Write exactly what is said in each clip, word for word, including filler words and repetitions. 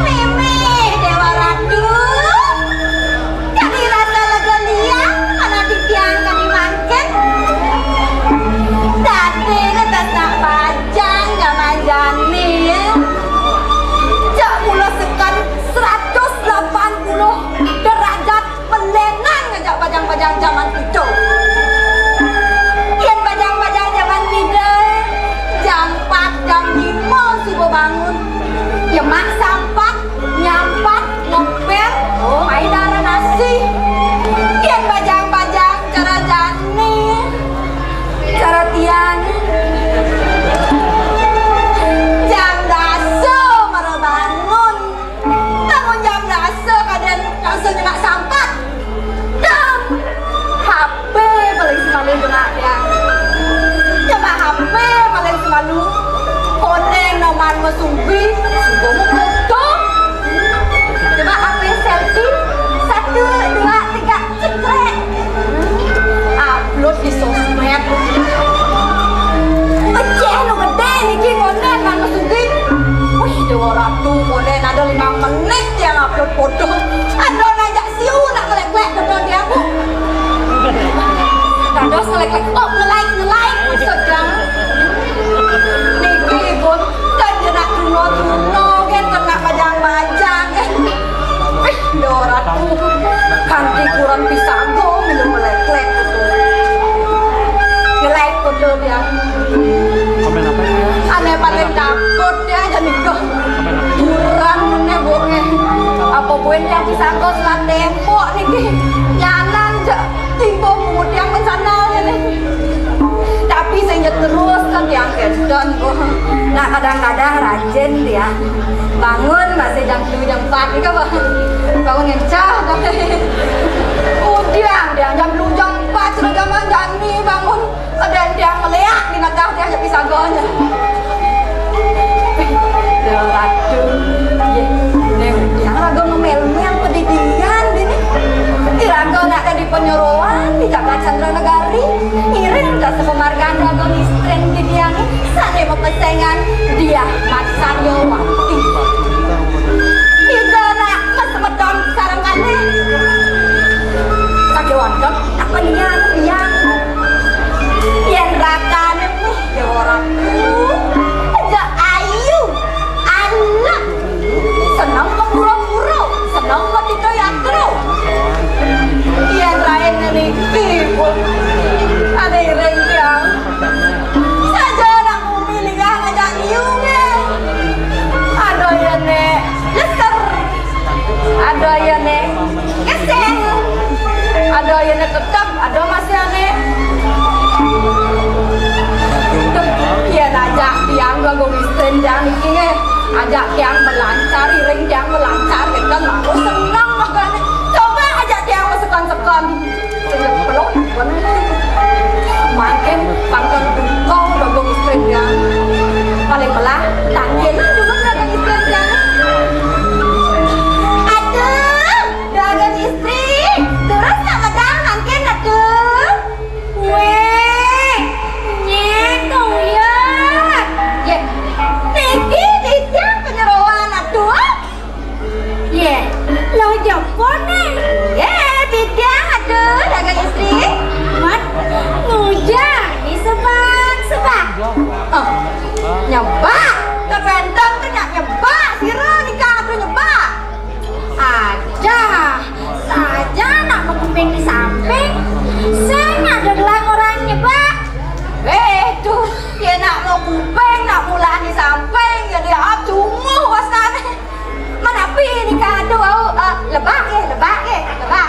Mimih, Déwa Ratu. Kadi rasa lega liang, mana titiang kadi mangkin. Dadi netes nak bajang jaman jani. Jak mula sekon seratus lapan puluh derajat. Melenang ngajak bajang-bajang jaman kidul. Yén bajang-bajang jaman kidul, jam empat, jam lima suba bangun. Nyemak sampat, nyampat, ngepél, mai dara nasi. Yén bajang-bajang cara jani, cara tiang, jam dasa mara bangun. Bangun jam dasa kadén dasa nyemak sampat. Dam. H P paling semalu nyemak tiang. Nyemak H P paling semalu. Koné noman masugih, suba mafoto. Nyemak H P selfie. Satu, dua, tiga, cekrek. Upload di sosmed. Ecéh nu gedé niki koné nang sugih. Wih, Déwa Ratu, koné ada lima menit tiang upload foto. Ada ngajak siu nak ngelék-lék foto tiang, Bu. Dados ngelék-lék. Oh, nge-like, nge-like maksudnya. Niki pun kan jenak tuna-tuna kan kena bajang-bajang. Ih, Déwa Ratu, kanti kurang pisaga milu ngelék-lék. Ngelék kudu dia. Komen apa ya? Ané paling takut dia aja nih kok. Komen apa? Kurang mené boé. Apa buin yang pisaga selat tembok niki. Nyanan ja. Timbang pungut yang mensana ini. Tapi sing terus kan yang kedon. Nah, kadang-kadang rajin dia. Bangun masih jam tujuh, jam empat gitu, Bang. Bangun ngencah tapi. Udah dia jam tujuh, jam empat sudah zaman jani bangun. Ada dia ngeliat di natah dia jadi saganya. Ratu, yé, né, yang raga ngemel yang pedidian dini. Di raga nak di penyoroan di Jagat Chandra Negari. Iring rasa pemargaan raga istrin di dia ni. Sane pepesengan dia macan yo wakti. Ida nak mas meton sarang kane. Sakewan kan tak penian dia. Yen rakane wih, ya ora tuh. Aja ayu, anak. Seneng ke pura-pura, seneng ke tito yatro. Yen raine niki pun ane iring tiang. Saja anak bumi linggah ngajak nyium, eh. Ada ya, Nek. Leser. Ada ya, Nek. Kesel. Ada ya, Nek, tetep. Ada masih ane. Tuh, iya, ajak tiang ganggu istri tiang niki, eh. Ajak tiang melancar, iring tiang melancar, kita laku seneng magane. Coba ajak tiang mesekon-sekon. Sing peluk, bener. Makin pangkal duka ganggu istri tiang. Paling melah, tangkil dulu ganggu istri tiang. Aduh, ganggu istri. Terus nak medal mangkin, aduh. Wéh, nyék kong ya. Yé, niki titiang penyeroan aduh. Yé, lo jepone. Yé, titiang aduh, dagang istri. Mat, ngujang di sebak-sebak. Oh, nyebak. Kebenteng tu nyak nyebak. Sira nikah aduh nyebak. Aja, saja nak menguping di samping. Sing ada gelang orang nyebak. Eh, tuh, ya nak mau kuping, nak mulaan di samping, ya dia cuma wasane. Manapi nikah tu, au, eh, lebak ya, lebak ya, lebak.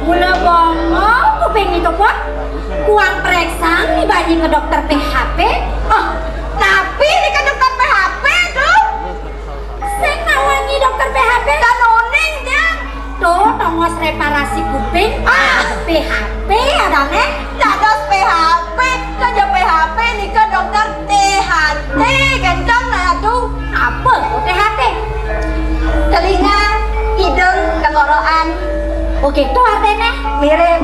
Mula bongo kuping itu pun, kuang pereksang ni bani ke dokter P H P. Oh, napi ni ke dokter P H P tu? Sing nawani dokter P H P kan oning dia. Tuh, tongos reparasi kuping. Ah, P H P adane. Dados P H P, kerja P H P nika dokter T H T, kenceng nah tuh. Apa tuh T H T? Telinga, hidung, tenggorokan. Oke, tuh artinya. Mirip.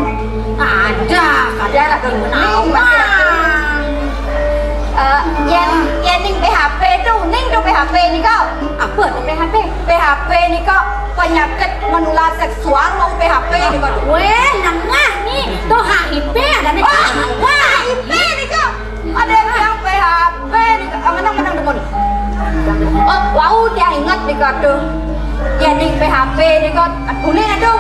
Ada, ada lagi menawa. Eh, yen, yen Ning P H P to, ning to P H P nika. Apa to P H P? P H P nika penyakit menular seksual, mau P H P nika to. Wéh, nengah ni, to H I V adané. Wah, H I V nika. Ada yang bilang P H P nika. Ah, menang, menang, demun. Oh, wau, tiang inget nika to. Yén ning P H P nika, ulih to.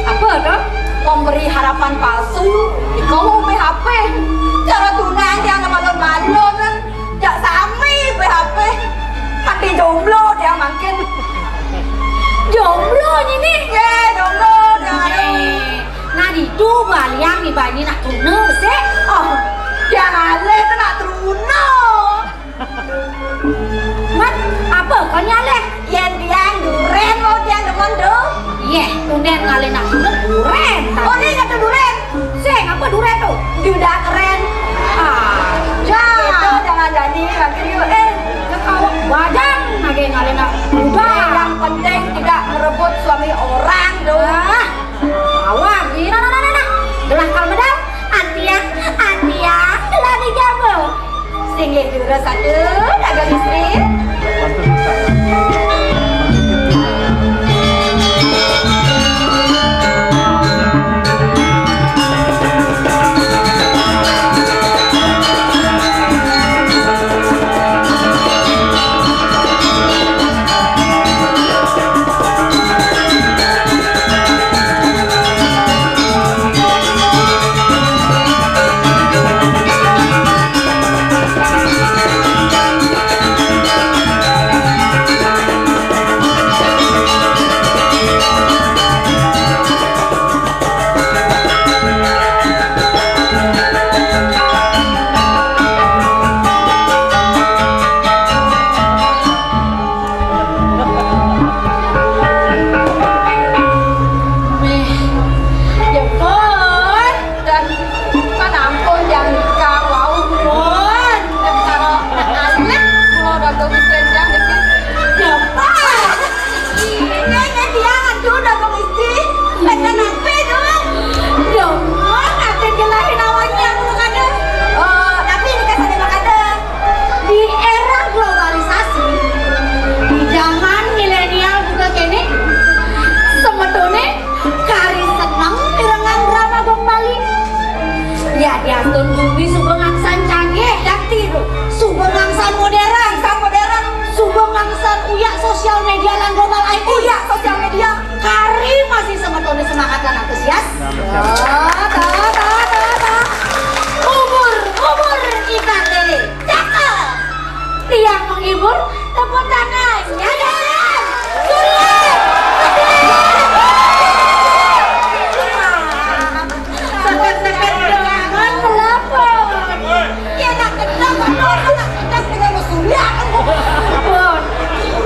Apa to? Pemberi harapan palsu. Nika wau P H P. Cara tunang tiang malon-malon. Jak sami P H P. Ati jomblo tiang mangkin. Jomblo nyi nih? Yé, jomblo tiang, aduh. Nah, ditu baliang ibané nak truna, sik. Oh, tiang alih to nak truna. Mat, apa kau nyalih? Yén tiang durén, mau tiang demen to. Yéh, tundén ngalih nak truna durén. Oh, ni kata durén. Sing, apa durén to? Duda kerén. Ah, ya. Itu jangan jadi lagi yuk, eh. Kekawak badan lagi ngalih nak duda. Yang penting tidak merebut suami orang to. Ah, awak, ih, nah, nah, nah, nah, nah. Gelah kal medal. Antiang, antiang, gelah dijaba. Singgih durus atuh, dagang istri. Méh, ya pun. Dan kan ampun, yang nikah wau pun. Dan karo anak kula dagang istri tiang niki. Ya pun. Ini nggih tiang aduh dagang istri. Pengen apa itu? Ya pun, ate jelahin awaknya aku kada. Oh, tapi ini kasane makada. Di era globalisasi, di zaman milenial juga kéné, semetoné kari seneng mirengang drama Gong Bali. Ya, diantun bumi suba ngangsan canggih, dakti to. Suba ngangsan modern, ngangsan modern. Suba ngangsan uyak sosial media lan global I T. Uyak sosial media. Kari masih semetoné semangat lan antusias. Nah, betul. Tuh, tuh, tuh, tuh, tuh. Ubur, ubur ikan lele. Cakep. Tiang menghibur, tepuk tangan. Ya, ya. Sulit. Sulit. Seket-seket doangan pelapor. Ya, nak gendang, nak gendang dengan Mas Surya. Pun.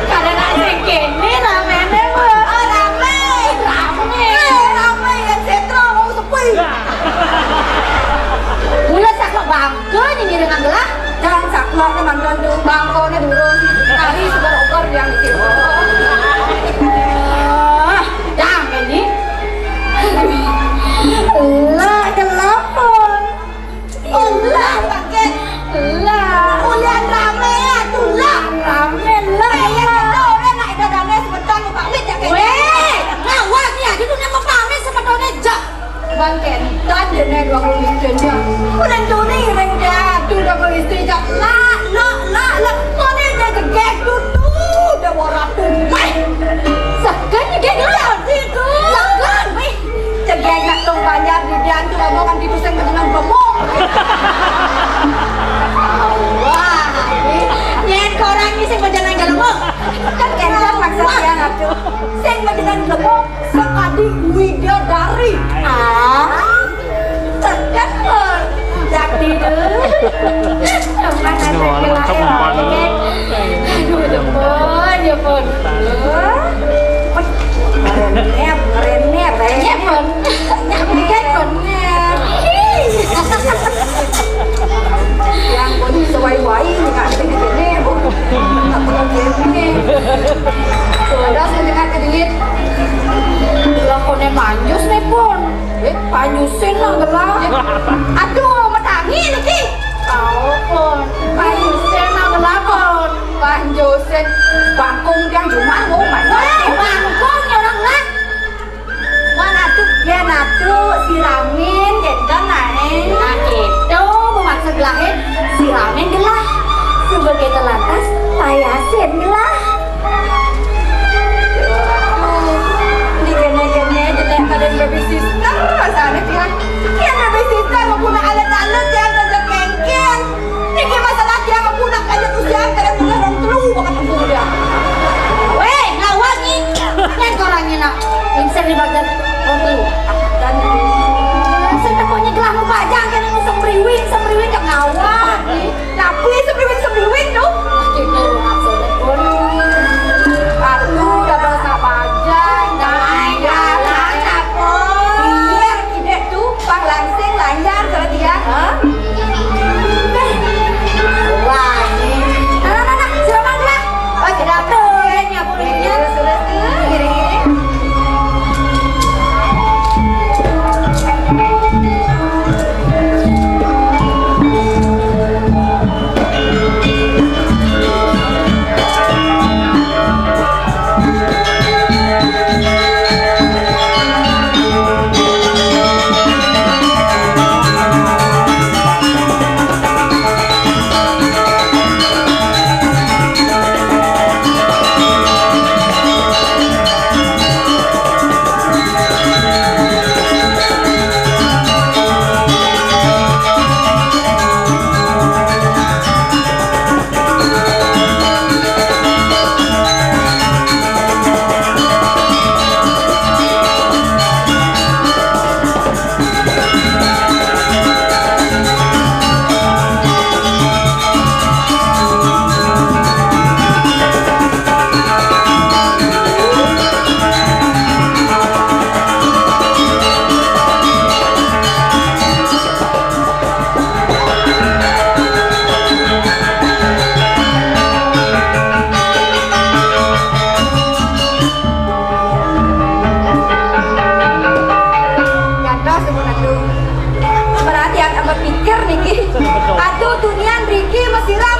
Kada nak sing kéné raméné, Bu. Oh, ramé. Ramé. Eh, ramé, yang setra, mau sepi. Mula saklek bangka nyinggirin gelah. Jangan saklek, né mantan tuh, bangkané durung. Kari sugar oker yang dikit. Ah, jangan ini. Lah, gelapon. Ulah, Pak Ken. Ulah. Ulian ramé, atuh, lah. Ramé, lah. Kayak gitu, orang nak itu damai sebentar, mau pamit ya, Ken. Wéh, ngawak ya, itu nama pamit sebetulnya, jak. Bang Ken, tadi nih dua puluh istri, jak. Udah tuh nih, ring, jak. Tuh, dua puluh istri, jak. Lah, lah, lah, lah. Kok nih, dia gegek tuh, tuh, udah borak tuh. Wéh. Segan gegek, lah. Iya, tuh. Segan. Wéh. Cegek nak tong banjar di dian tu ngomong kan ditu sing majenengan gemuk. Wah, nyén korang ni sing majenengan gemuk. Kan kénten maksud tiang atuh. Sing majenengan gemuk sakadi widadari. Ah. Tekan pun. Jadi deh. Ini orang lengkap umpan. Aduh, ya pun, ya pun. Ngerenep, ngerenep, eh. Nyepon. Nyepon. Yang pun sewai-wai, nggak ada di sini, Bu. Nggak pernah di sini. Ada saya dengar ke duit. Lah, kone manjus nih, pun. Eh, panjusin lah, gelah. Aduh, metangi niki. Tahu, pun. Panjusin lah, gelah, pun. Ramin, kéto naé. Nah, kéto maksud gelahé, si Ramin gelah. Suba kéto lantas, payasin gelah. Aduh, di kéné-kéné jelék kadén baby sister, rasané pian. Yén baby sister mah punah alet-alet, yén aja kénkén. Niki masalah tiang mah punah, lanjut usia, kadén punah rong telu bakat empuk tiang. Wéh, ngawag nih. Nyén korangnya nak. Insén di bagian rong telu. Dan saya pokoknya gelah mau pajang, kadén mau sempriwing, sempriwing ka ngawag nih. Napi sempriwing-sempriwing tuh? Nah, gitu, maksudnya pun. Atuh, dados apa aja, nah, jalan apa? Biar ide tuh, pang langsing lancar kalau dia, ha? Nah, nah, nah, nah, silakan, Kak. Oh, silakan. Ya, Bu, ya. Terus, terus, terus, gini, gini. Nyatos, Ibu Ratu. Perhatian sama pikir niki. Aduh, tunian mriki masiram.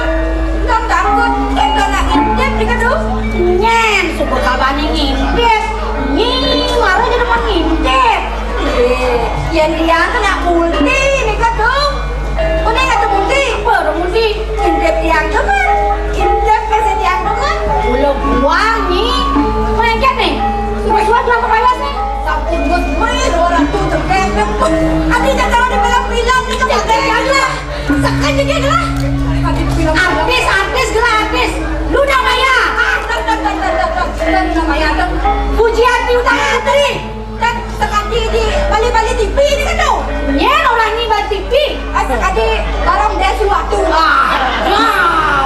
Kan takut, kan kena intip nika tuh. Nyén, suba kabani ngintip. Nyi, mara jadi mau ngintip. Eh, yén tiang kena multi nika tuh. Uning atuh multi. Apa atuh multi? Intip tiang demen. Intip kasih tiang demen. Ulah buang nih. Melengket nih. Sudah suat lah kepayas nih. Sampun bos, maya dua ratus cepet. Adi tak kalau di film-film nih, kepakai aja. Sekan juga lah. Adi film. Artis, artis gelah artis. Lu udah maya. Ah, dan, dan, dan, dan, dan, dan, dan, udah maya, dan. Pujian piutang putri. Dan sekali di bali-bali T V ini kan tuh. Nyén orang ini bali T V. Ah, sekali barang dia suatu. Ah, ya,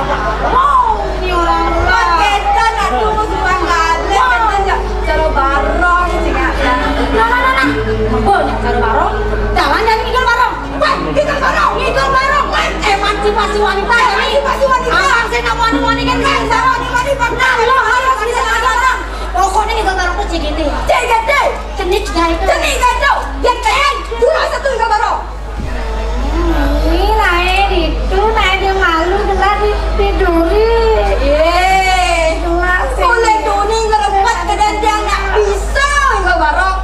barang ini orang lah. Paketan atuh suang galak, kan, ya. Cara barong, cing, ya. Nah, nah, nah, nah. Ampun, cara barong. Jalan jadi ngidul barong. Wah, ngidul barong, ngidul barong. Wah, emansipasi wanita, ya, nih. Emansipasi wanita. Abang saya nggak mau wanita, kan, saya mau wanita. Nah, lo harus bisa ngidul barong. Pokoknya ngidul barong tuh C G T. C G T. Cenik gak itu? Cenik gak itu? Ya, kan? Kurang satu ngidul barong. Ih, naé ditu, naé dia malu, gelah di, diduri. Yé. Gelah sih. Mulai duni ngerempet kadén tiang nggak bisa, ngidul barong.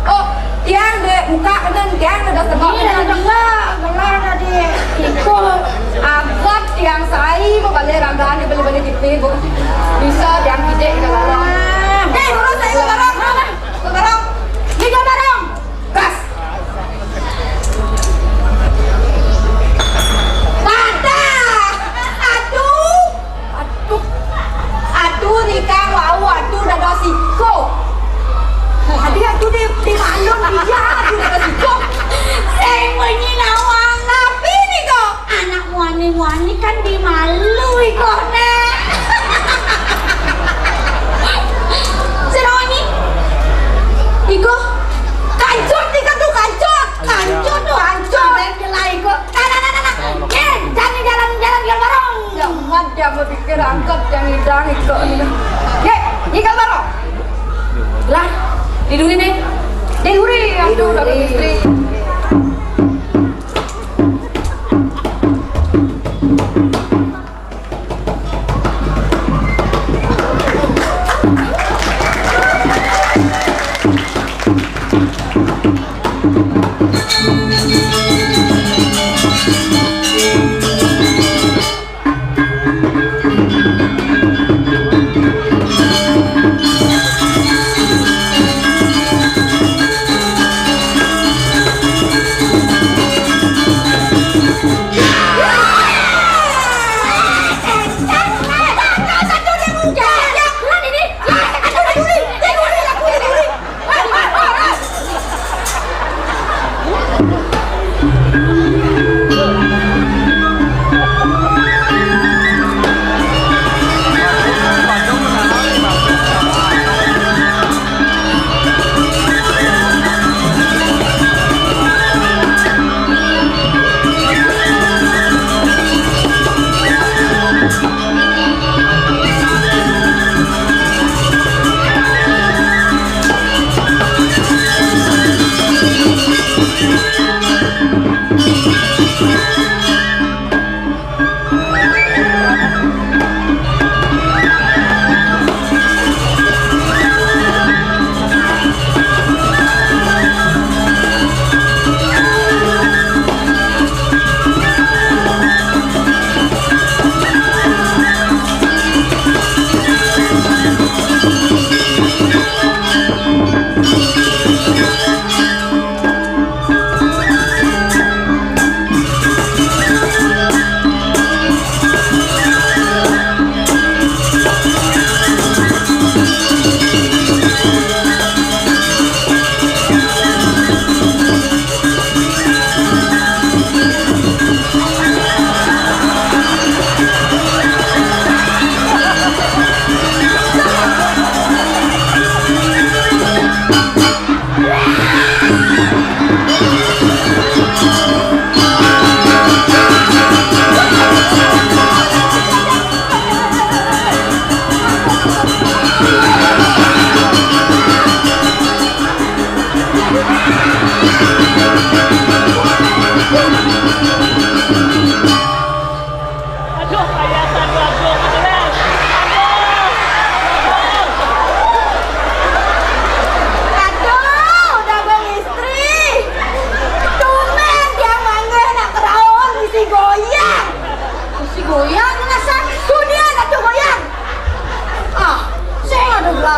Oh, tiang deh buka kadén tiang ada sebab. Ih, ada gelah, gelah ada di. Iko. Agat tiang sai, mau balik ragaan di bali-bali T V, Bu. Bisa tiang kidik ngidul barong. Eh, dulu saya ngidul barong. Ngidul barong. Ngidul barong. Gas. Patah. Aduh. Aduh. Aduh, nika wau, aduh, dada siko. Adi, aduh, di, di malu dia, aduh, dada siko. Sing bunyi nawang. Napi nika? Anak muani-muani kan dimalu ikoné. Sing bunyi. Iko. Kancut nika tuh, kancut. Kancut tuh, kancut. Keren gelah iko. Nah, nah, nah, nah, nah. Yé, jangan jalan-jalan, ngidul barong. Jangan dia berpikir angkat yang ngidang iko. Yé, ngidul barong. Lah, diduri nih. Diduri, aduh, diduri. Dapet istri.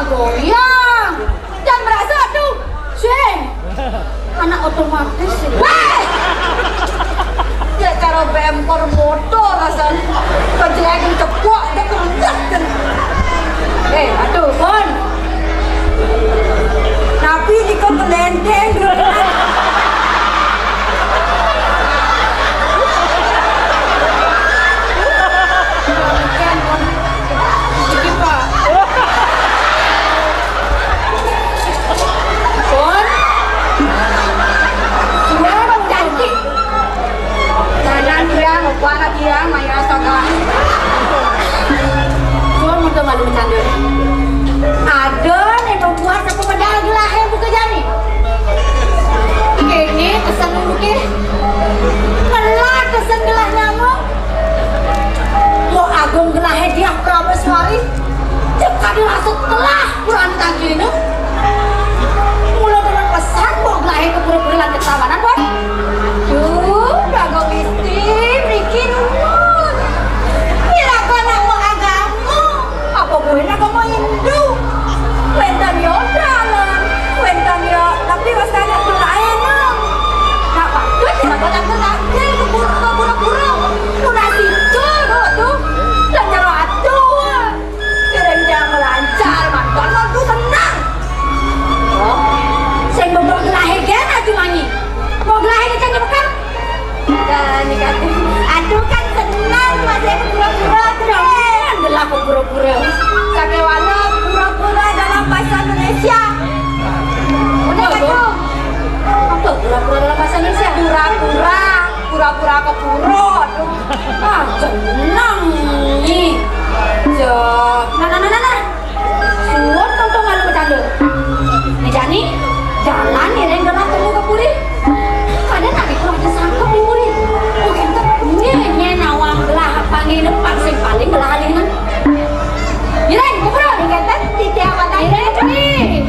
Goyang. Jangan merasa tuh. Sing. Anak otomatis. Weh. Ya cara bemper motor rasanya. Kejelekin cepok, dia kerendek. Eh, aduh, Pon. Tapi di kok kelenteng. Sedikit, Pak. Pon. Suara cantik. Jangan dia, lupa anak dia, Maya Saga. Pon, untuk malu bercanda. Ada nih perempuan satu pedal gelah yang buka jani. Kene kesan buke. Kelah kesan gelah nyamuk. Mo agung gelah hadiah Prameswari. Cek kada rasa telah kurang tagihna. Mula dengan pesan mo gelah ke pura-pura lan ketawanan, Bon. Duh, dagang isti, mriki nuwun. Pira kono agama? Apa buin agama Hindu? Wénten ya dalan, wénten ya, tapi wastane pelayanan. Nak patut ya, kok aku takdir ke pura-pura. Pura sicul kok tuh. Dan nyerah tuh. Dereng dia melancar, mantun aku senang. Oh, sing bebek gelahe gen aju mangi. Mau gelahe kecang nyebekan? Dan dikata, aduh kan senang, masih pura-pura. Jangan gelah pura-pura. Sakewana pura-pura dalam bahasa Indonesia. Udah, aduh. Apa pura-pura dalam bahasa Indonesia? Pura-pura, pura-pura ke pura. Aduh. Ah, senang nih. Nah, nah, nah, nah, nah. Suwun tongtong malu bercanda. Nih, jani, jalan nih, Reng, gelah temu ke puri. Ada tadi kurang disangkep di puri. Oh, kenten. Nih, nih, nawang gelah panggil pang sing paling gelah alihna. Nih, Reng, ke pura. Nih, kenten, titi amat nih, Reng, nih.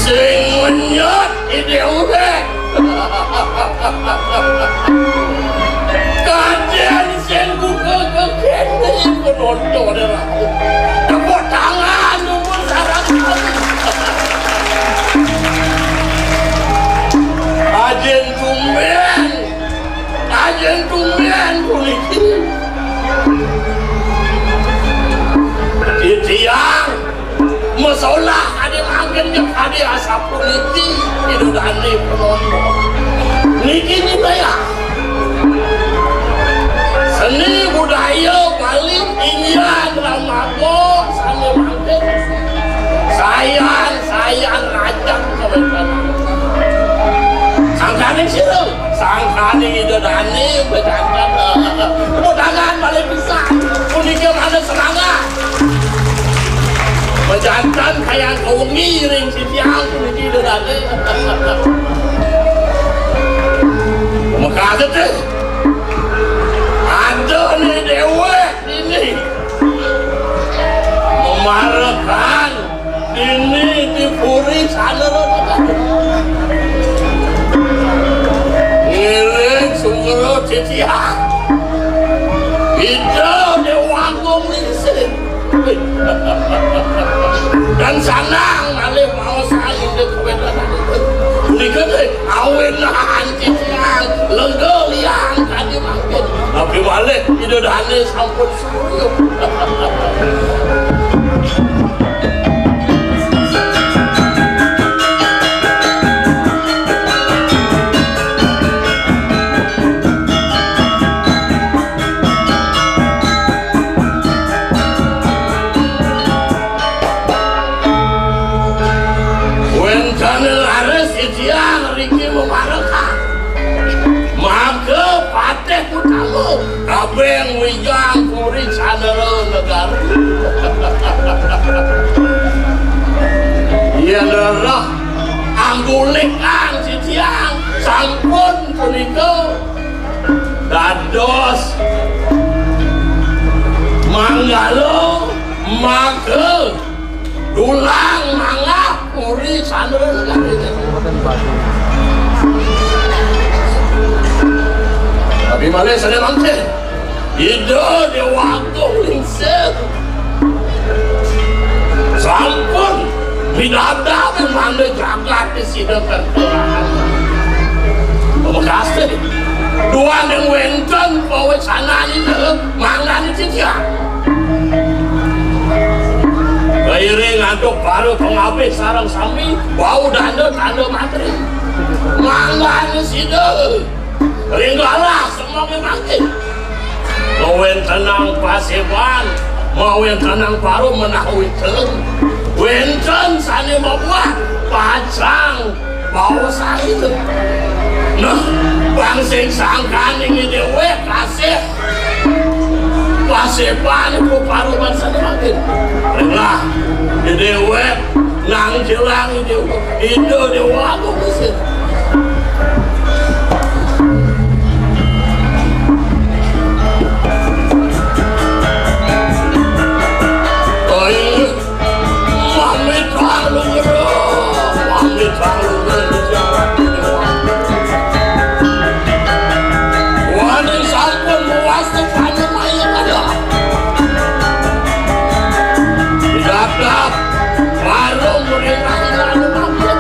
Sing menyat ide urek. Kajen sing buka kekene penonton. Tepuk tangan untuk sarang. Ajen tumben. Ajeng tumben puniki. Titiang masolah ade mangkin, jeg ade asapuniki, Ida Dane penonton. Niki nyinaya seni budaya Bali, inggih ramaga sane mangkin. Sayan, sayan rajang kawentenan. Sangkaning sira, sangkaning Ida Dane bejantan. Tepuk tangan malih pisan. Punika malih semangat. Bejantan kayang wengi ring titiang puniki Ida Dane. Mekaten teh. Aduh, ni dewek ini. Memarekan dini di Ngiring sumurut titiang. Ida Déwa Agung Lingsir. Dan sanang malih maos indik kawentenan. Punika nggih awinan titiang lenggah liang kadi mangkin. Tapi malih Ida Dané sampun Wénten leres titiang riki mamarekan. Maka patih utama kabéh wijang puri Candra Negari. Yén rereh anggulikan titiang sampun punika dados manggala maka dulang manggah puri Candra Negari. Tapi malih sané mangkin, Ida Déwa Agung Lingsir sampun midabdab mangda jagat sida kenterahan. Pamekasé, duaning wénten pawécanan Ida mangdané titiang. Kairing antuk para pangabih sareng sami, wau danda tanda mantri. Mangdané sida ring galah semengé mangkin. Mawéntenang paséban, mawéntenang parum menawi telung. Wénten sané mabuat pacang baosan ida. Nah, pang sing sangkaning déwék kasih paséban ku paruman sané mangkin. Nah, déwék nang jelang ida, ida Déwa Agung Lingsir. Oi, Mamit Alugra, Mamit Alugra. Wani sampun muas tepane maya kada. Didapdap, warung mrene anu mamit.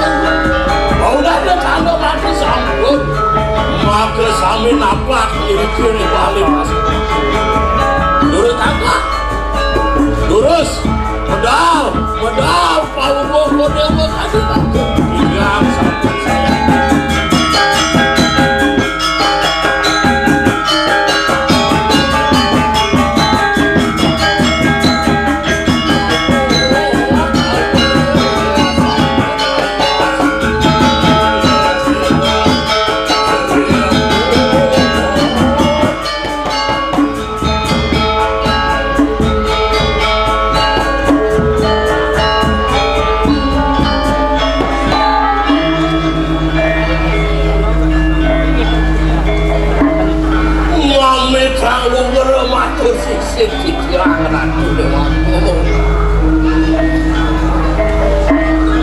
Mau dapet tanda mati sampun. Maka sami napak iri kiri bali mas. Durus angka. Durus. Medal, medal, Palungguh Kodewa kadi mangke. Tiang sampun sayang. Mami kang luhur matur sisip titiang Ratu Déwa Agung.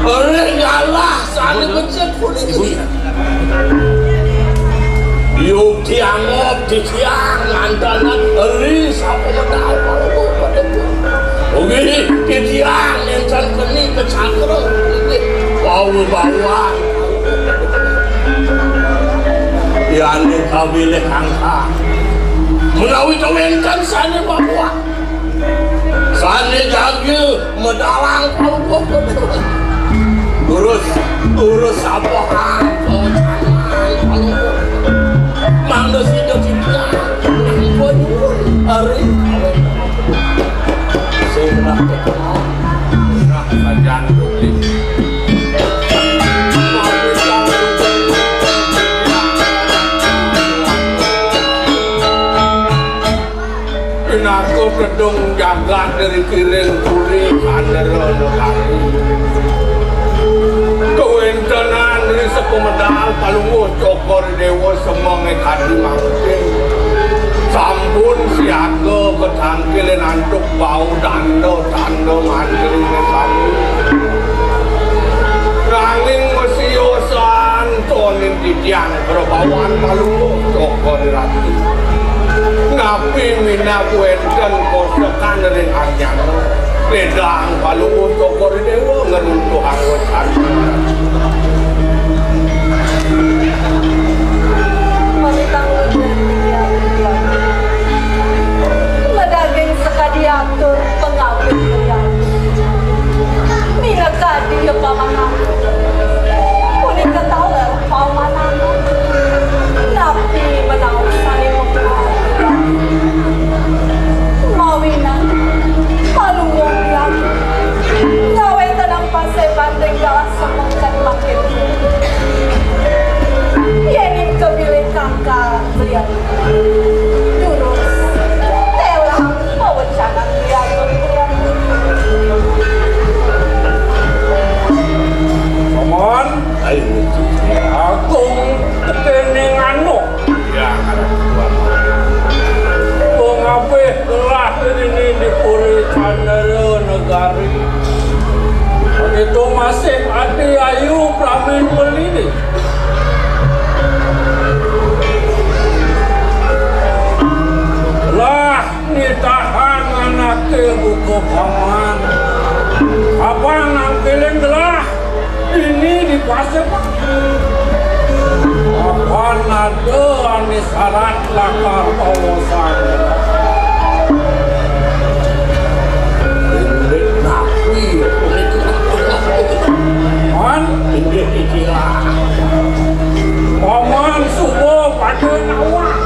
Oleh galah sane becik puniki. Yuk dianggap titiang ngandanan eri sapa medal kalau pada pun. Oke, titiang nenten keni kecakra. Bau bawang. Yane kawilih angka. Menawi kawenten sane bawa. Sane jagi medalang kalungkuh. Durus, durus apa angka jaman kalungkuh. Mangda sida cinta. Ampun, hari. Sing nah, nah, sajan. Pinaka gedung jagat dari kiring puri Candra Negari. Kewentenan dari sepemedal Palungguh Cokor Dewa semenge kadi mangkin. Sampun siaga ketangkilin antuk bau danda tanda mantrine sami. Nang Yang Prabawan Palungguh Cokor Ratu. Napi minab wénten kosekan ring arnyana? Ledang Palungguh Cokor Déwa ngruntuhang wecana. Mamitang nunas titiang, madaging sakadi atur pangabih titiang. Minakadi pamanah. Punika taler pamanah. Napi menawi sané makuat? Mawinan Palungguh titiang ngawéntenang pasébanding galah samangken mangkin. Yéning kabilih kangkal belian durus, télah mawecanan belian. Paman, Agung tekéning anu. Ya, pangabih gelah dini di Puri Candra Negari. Itu masih adi ayu pramin melini. Lah nitahang anaké buka paman. Apa nangkilin gelah? Ini di pasir, Pak. Apan ada ané sarat lakar pawosan. Indik napi punika? Man, indik ikilah. Paman suba pada nawang.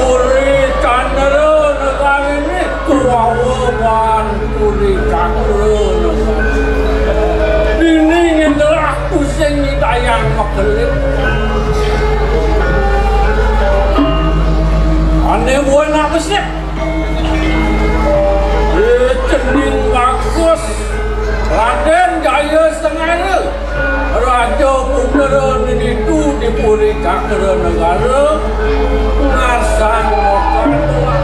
Puri Candra Negari ini kawawa pan Puri Cakra Negara. Dini ngelah tusing nyidayang makelih. Ané buin apa sih? Cening bagus. Radén Jaya Sengara. Raja putra ninitu di Puri Cakra Negara, ngasang mokan tuah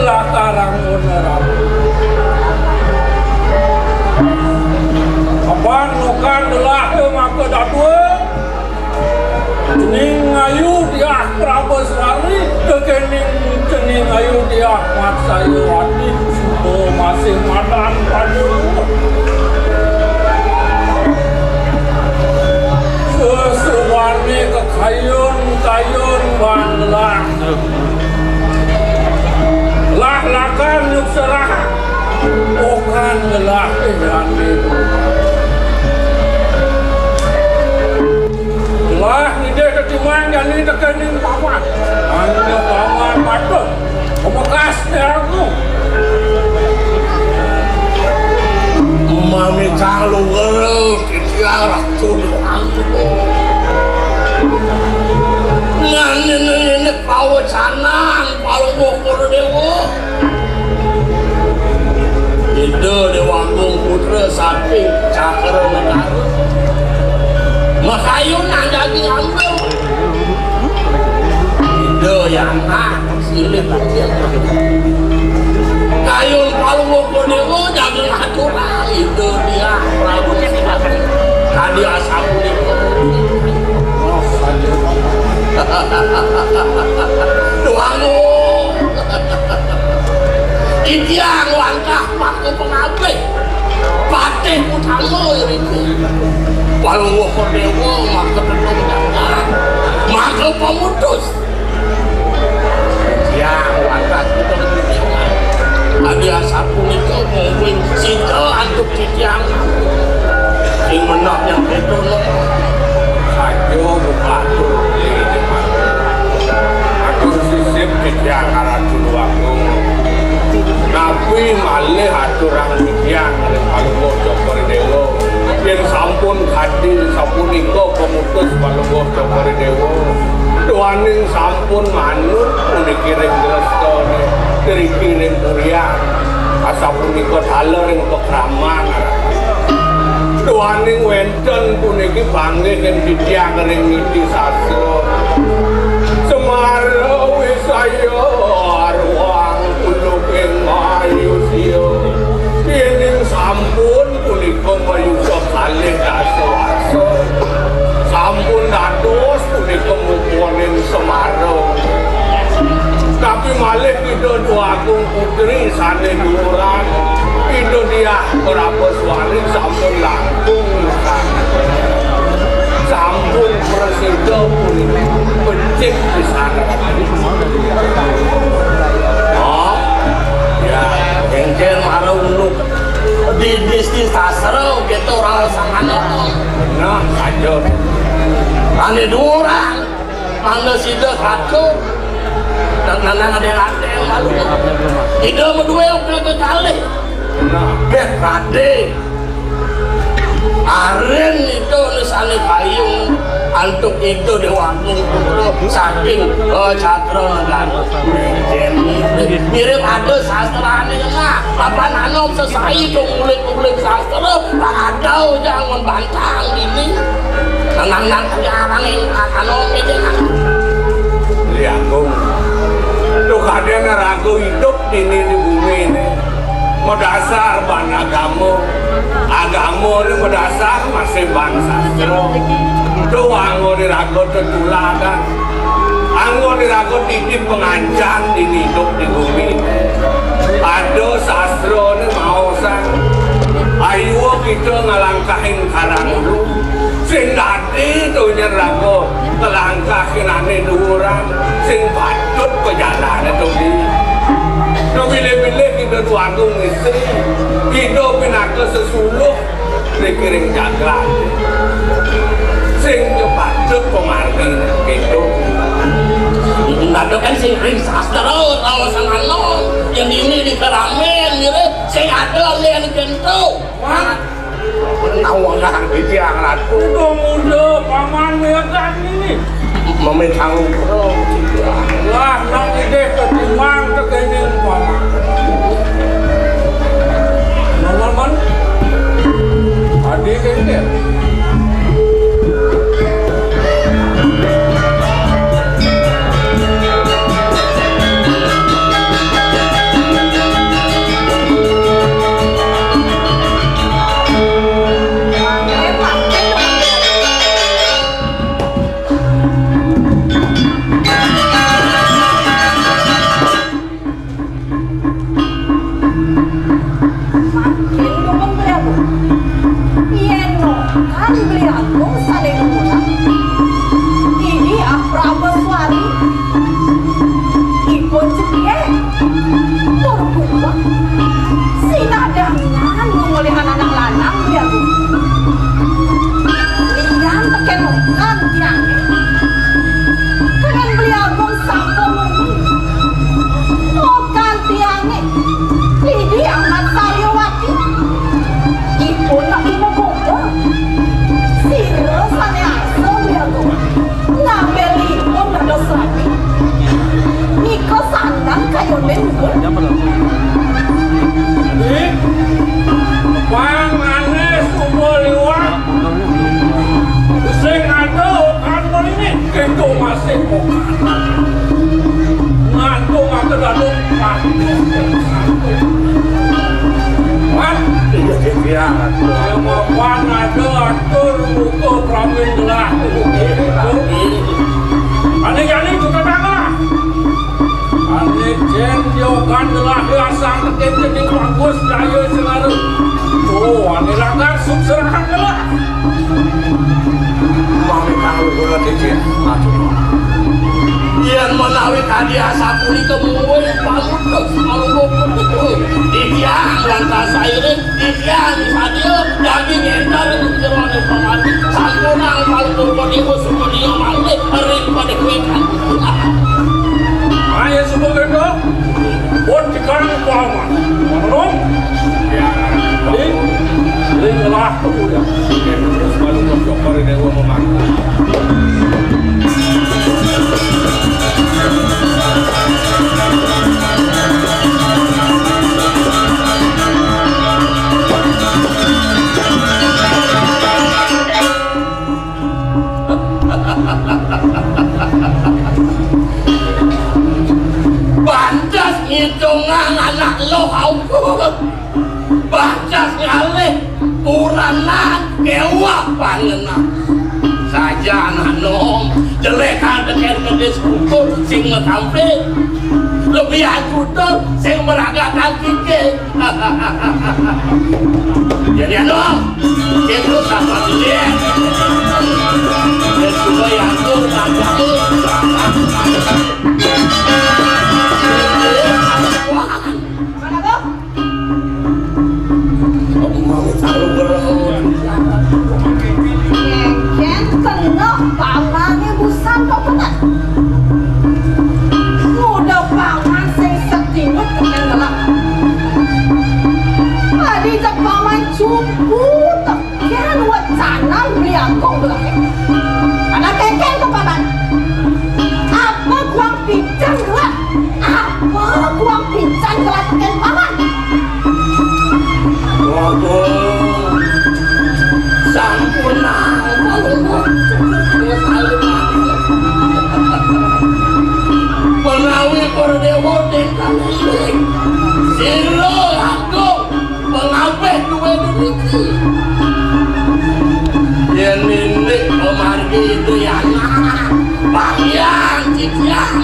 latarang bener. Apan mokan gelah maka dadua, cening ayu diah Prabaswari, kekening cening ayu diah Matsayawati. Suba masih madan pada sesubané kekayun-kayun banglah. Lah lakar nyukserah. Okan gelah eh ane. Lah ngidih tetimang jani tekening paman. Ane paman patut. Pemekas aku. Mami kalu ngeruk ikhtiar aku. Nani nini pawacanan paluh Bokor Dewa. Ida Dewa Agung Putra saking Cakra Negara. Makayun nang daging ambil. Ida yang silih kayun paluh Bokor Dewa jaga aturan. Ida dia Prabu Sipati. Tadi asap. Tuanmu. Titiang wantah maka pangabih. Patih utama iriki. Palungguh Dewa maka tenung jangan. Maka pemutus. Titiang wantah kita. Adi asapunika mungkin sida antuk titiang. Sing menah yang kita. Saja buka. Atur sisip titiang Ratu Agung. Napi malih aturang titiang ring Palungguh Cokor Dewa. Yen sampun kadi sapunika pemutus Palungguh Cokor Dewa. Duaning sampun manut puniki ring drestane, driki ring purian. Asapunika taler ring pakraman. Duaning wénten puniki panggih ing titiang ring niti sastra. Semara wisaya arwang uluk ing mayusia. Yening sampun punika mayusa kalih dasa warsa. Sampun Isti sastra gitu, raos sangana. Nah, lanjut. Ané duuran, mangda sida katur. Dan nana ada yang malu. Ida madué uga kekalih. Nah, bet Radé. Arin itu sané kayung antuk Ida Déwa Agung Putra saking, eh, Cakra Negara. Mirip ada sastrané, nah, apa nanom sesai dong ngulik-ngulik sastra, tak ada jangan bantang ini. Tenang-tenang aja orang yang anom itu, nah. Beli Agung. Tuh kadén raga hidup ini di bumi ini. Madasar ban agama. Agama ini madasar masih ban sastra. Tuh anggo di raga tetuladan. Anggo di raga titip pengancan di hidup di bumi. Ada sastra ini maosan. Ayo kita ngalangkahin karang dulu. Sing dadi to nyén raga nglangkah kinané duuran, sing patut pejalané to di. To bilih-bilih kita tuagung istri, kita pinaka sesuluh ning kiring jagat. Sing patut pamargi kéto. Ndak kan sing ring sastra raos sangana, yang ini di keramen, mirip sing ada lén kéto. Nawangan titiang Ratu. Muda-muda paman wedan ini. Memetang. Lah, nang idih ketimbang tekening paman. Paman, adi kene. Mangkin nuwun Beli Agung. Yén nukan Beli Agung saling ngurang, ini Prabeswari ipun cekek tur kuwat. Sinadangan ngulih anak lanang Beli Agung. Lian tekén nukan tiangé. Kenen Beli Agung sampun nunggu. Nukan tiangé. Lidi Amat Saryawati. Ipun lagi magoda. Sira sané asung Beli Agung. Ngambil ipun dados rabi. Nika sandang kayuné nuwun. Ih, pang manis umur liwat. Sing ada kan ini. Kéto masih kok. Ngantung aku dadung. Mat. Iya, iya, iya. Yang mapan ada atur buku pramin gelah. Ane jani juga tak kalah. Ane jen jogan gelah asal tekin jadi bagus daya selalu. Tuh, ane langgar sukserahkan gelah. Mami kang luhur titih. Aduh. Yén menawi kadi asapunika mungguing pamutus, pamutus. Titiang lantas sairing, titiang sadya, daging entar ing jeroné pamati. Sampunang palutur ibu sumodiya malih ring padéwékan. Ayo, Sumagéndra. Pun dikang paman. Manurung. Ling, ling lah aku ya. Terus baru bersyukur ini gua mau makan. Pantes ngitungang anak lo, aku. Pantes ngalih uranan kéweh pangenan. Sajan anom, jelék kadékén kedis kukur sing matampé. Lebih ajuter sing meragat kaki. Jadi anu, itu sama dia. Dia sudah yang tuh. Mana tuh? Utek, kén wecanan Beli Agung gelah. Anak kénkén to, Paman. Apa kuang pican gelah? Apa kuang pican gelah tekén Paman? Waduh, sampun nangkal. Menawi para déwa tingkah liling. Sira agung. Pengabeh duwe niki. Yen ninik pemargi itu ya anak, pangyang ciciang.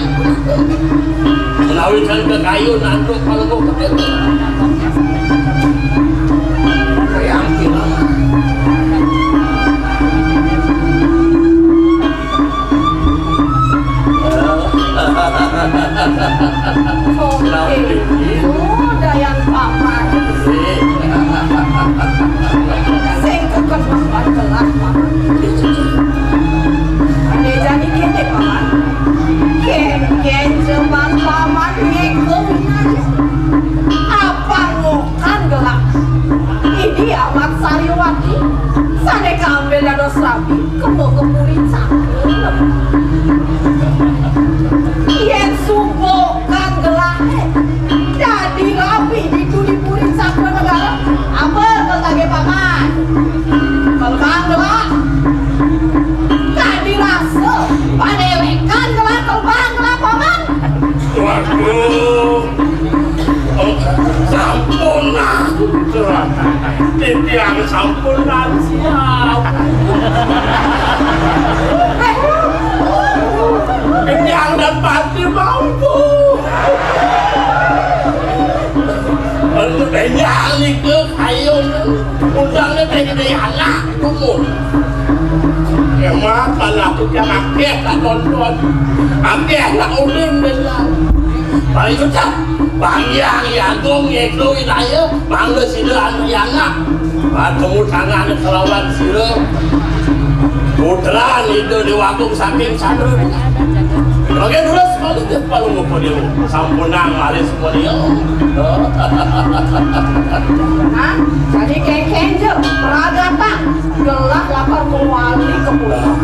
Menawi ten kekayun antuk palengguh ketemu. Yang kira. Soké, sudayan paman. Sing keken paman gelah, paman. Ade jani kéné, paman. Kénkén jeman paman ngéko winaya. Apa ngokan gelah? Idi Amat Sariwati, sané kaambil dados rabi. Kema ka puri Cakranegara. Yén suba kang gelahé dadi rabi ditu di puri Cakranegara, apa kang kagé paman? Kelebang gelah. Dadi rasa padéwékan gelah, kelebang gelah paman. Waduh. Sampun, nah. Titiang sampun lansia. Titiang dan pati mampu. Untuk teh nyali ke kayu. Undangnya teh gedé anak. Kumun. Emang malah tukang akéh tak nonton. Akéh tak ulun dengan. Paling ucap, Bang Hyang Agung ngéko wilayah, mangga sida anu yangak. Patemu tangan kelawan sira. Putra Ida Déwa Agung saking Candra. Oké, terus, kalau dia paling ngumpul dia. Sampunang malih semuanya. Nah, jadi kénkén ja, peragatan. Gelah lakar mawali ka pulau.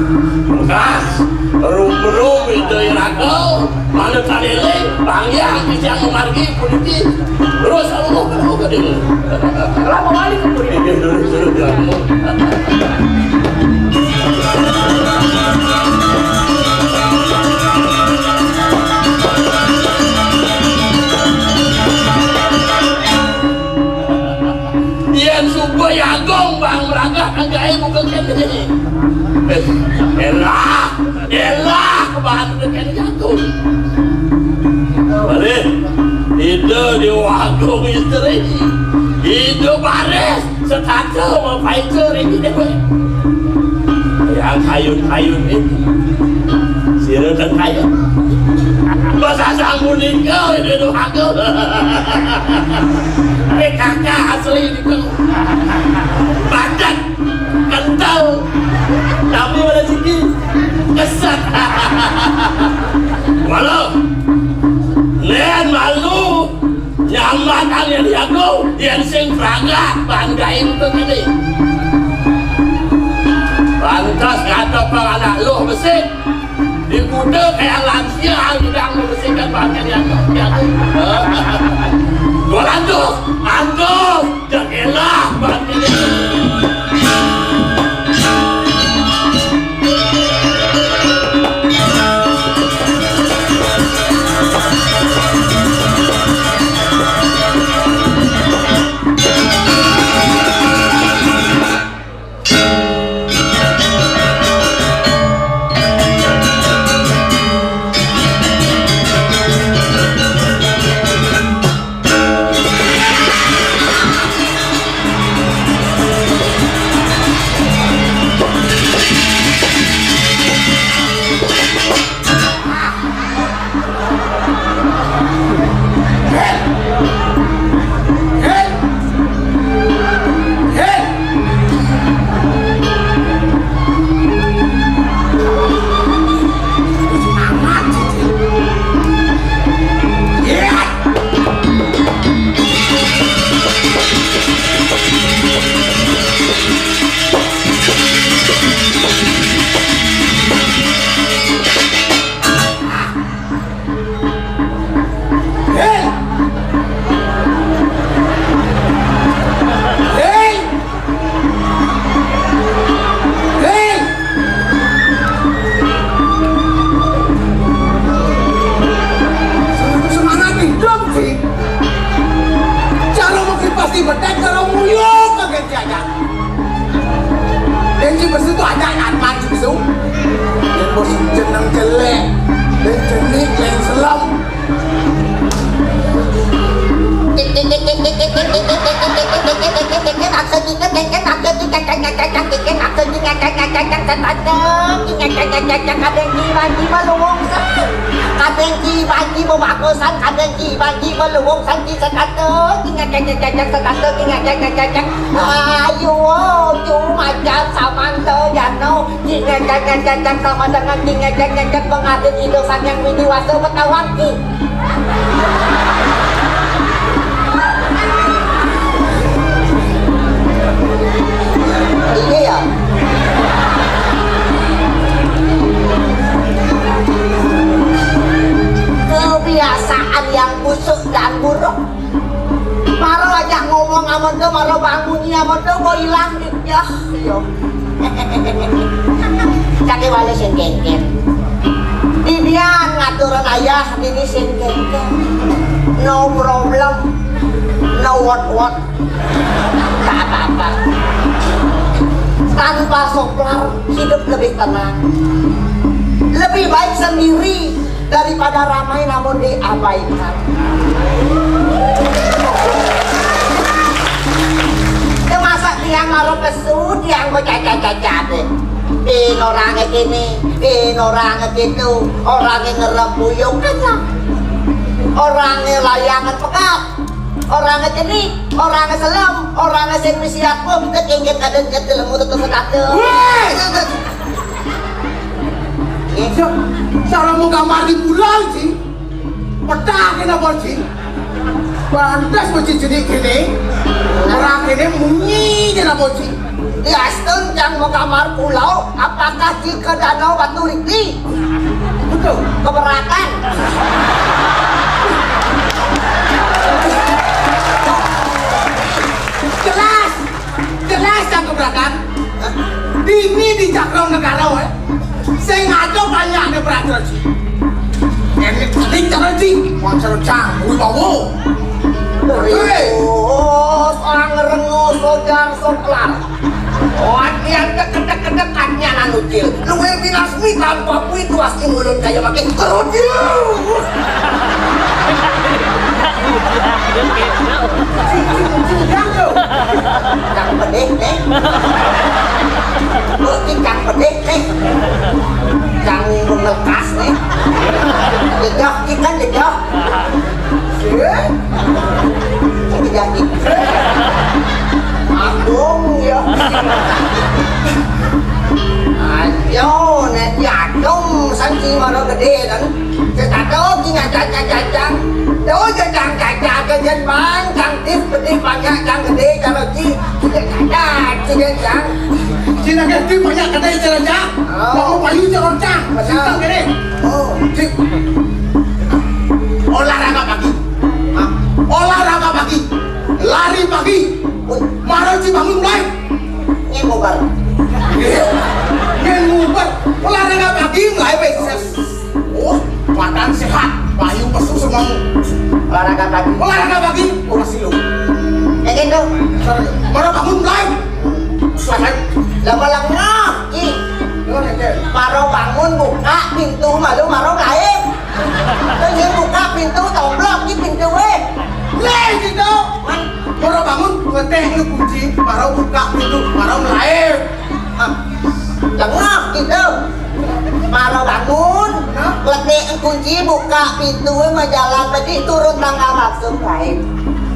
Bekas, rum-rum Ida Iraga, mana kalili, panggih titiang mamargi puniki. Terus, Allah, Allah, Allah. Gelah mawali ka pulau. Iya, terus, terus, terus. Yén suba Agung bang meragah anggaé buka kéné. Élah, élah, bang kéné Agung. Malih, Ida Déwa Agung istri, Ida baris, setata mapaica ring déwék. Yang kayun-kayun ini. Sira kan kayun. Basa sang punika, ini durhaka. P K K asli niku. Padat, kental. Tapi pada siki, keset. Walau, lén malu. Nyambatang yén jago, yén sing pragak, banggain tuh gini. Pantas ngatopang anak luh besik. Di kuda kayak lansia, ngidang besik kan bangga jago. Gua lanjut, lanjut, jagelah, bangga. Ayu, cuma samantha jano. Ki ngejek ngejek sama dengan ki ngejek ngejek pengabdi Ida Sang Hyang Widi Wasa Betawangki. Iya ya. Kebiasaan yang busuk dan buruk. Maro ajak ngomong amonto, maro bangun amonto, kok ilang ya. Yo. Cake wale sing kengken. Didian ngaturan ayah dini sing kengken. No problem. No what what. Tak apa-apa. Tanpa soplar, hidup lebih tenang. Lebih baik sendiri daripada ramai namun diabaikan. Masa tiang maro pesu, tiang becaca-caca deh. Pin orangnya kini, pin orangnya gitu, orangnya ngerem buyung kan lah. Orangnya layangan pekat, orangnya jenik, orangnya selem, orangnya sing misiat pun, tekingkit ada nyetel mutu tuh sekate. Weh! Iya. Sa-, cara mau kamar di pulau sih. Pecah kena bocil. Pantas bocil jenik kene. Orang kene munyi kena bocil. Diastun cang mau kamar pulau, apakah di ke danau Batu Riti? Betul. Keberatan. Jelas. Jelas cang keberatan. Dini di Cakra Negara, eh. Sing ada banyak ada peraturan sih. Ini tadi cara sih. Wong cara cang, wibawa. Hei. Oh, sang rengo sojar soklar. Oh, atian kedek-kedek atian anu cil. Luwih pinasmi tanpa kuwi tuas ing ulun kaya makin kerucil. Cang pedih nih. Bukti cang pedih nih. Cang ngekas nih. Jejak, ikan jejak. Sih? Jadi. Agung ya. Ayo, nek ya agung, sanci mara gede kan. Setato ki ngajak-ngajak. Tuh jajang jajak ke jen bang, cangkir gede banyak cang gede kalau ci. Tidak ada, tidak cang. Cina gede banyak gede cara cang. Oh. Mau payu cara cang. Benar. Sintang gede. Oh. Ci. Olahraga pagi. Hah? Olahraga pagi. Lari pagi. Wih. Maro ci bangun mulai. Ini bubar. Iya. Ini bubar. Olahraga pagi mulai besok. Oh, makan sehat. Payu pesu semua. Olahraga pagi. Olahraga pagi. Ora silu. Ya gitu. Maro bangun mulai. Selesai. Lama-lama. Ih. Maro bangun buka pintu malu maro lain. Terus dia buka pintu, toblok di pintu, weh. Leh, gitu. Man. Maro bangun, ngetek lu kunci, maro buka pintu, maro lain. Ah. Lengah, gitu. Maro bangun, ngetek kunci, buka pintu, weh, majalan, tadi turun tangga langsung lain.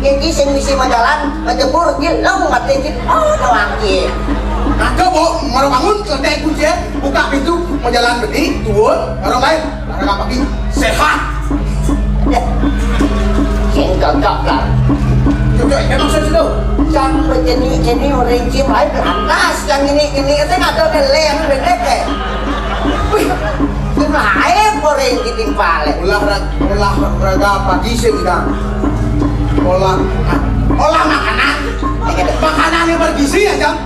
Iki sing misi majalan, majebur, gilong, mati, git. Oh, doang, git. Nah, coba, maro bangun, ngetek kunci, buka pintu, majalan, tadi turun, maro lain. Olahraga pagi, sehat. Ya. Sing cocok lah. Cocok, emang saya sudah. Yang begini-gini orang Cina lain lantas, yang ini-ini itu nggak ada nilai yang pendek ya. Wih, itu lain orang gini balik. Olahraga, olahraga pagi sih kita. Olah, olah makanan. Makanan yang bergizi ya, Jang.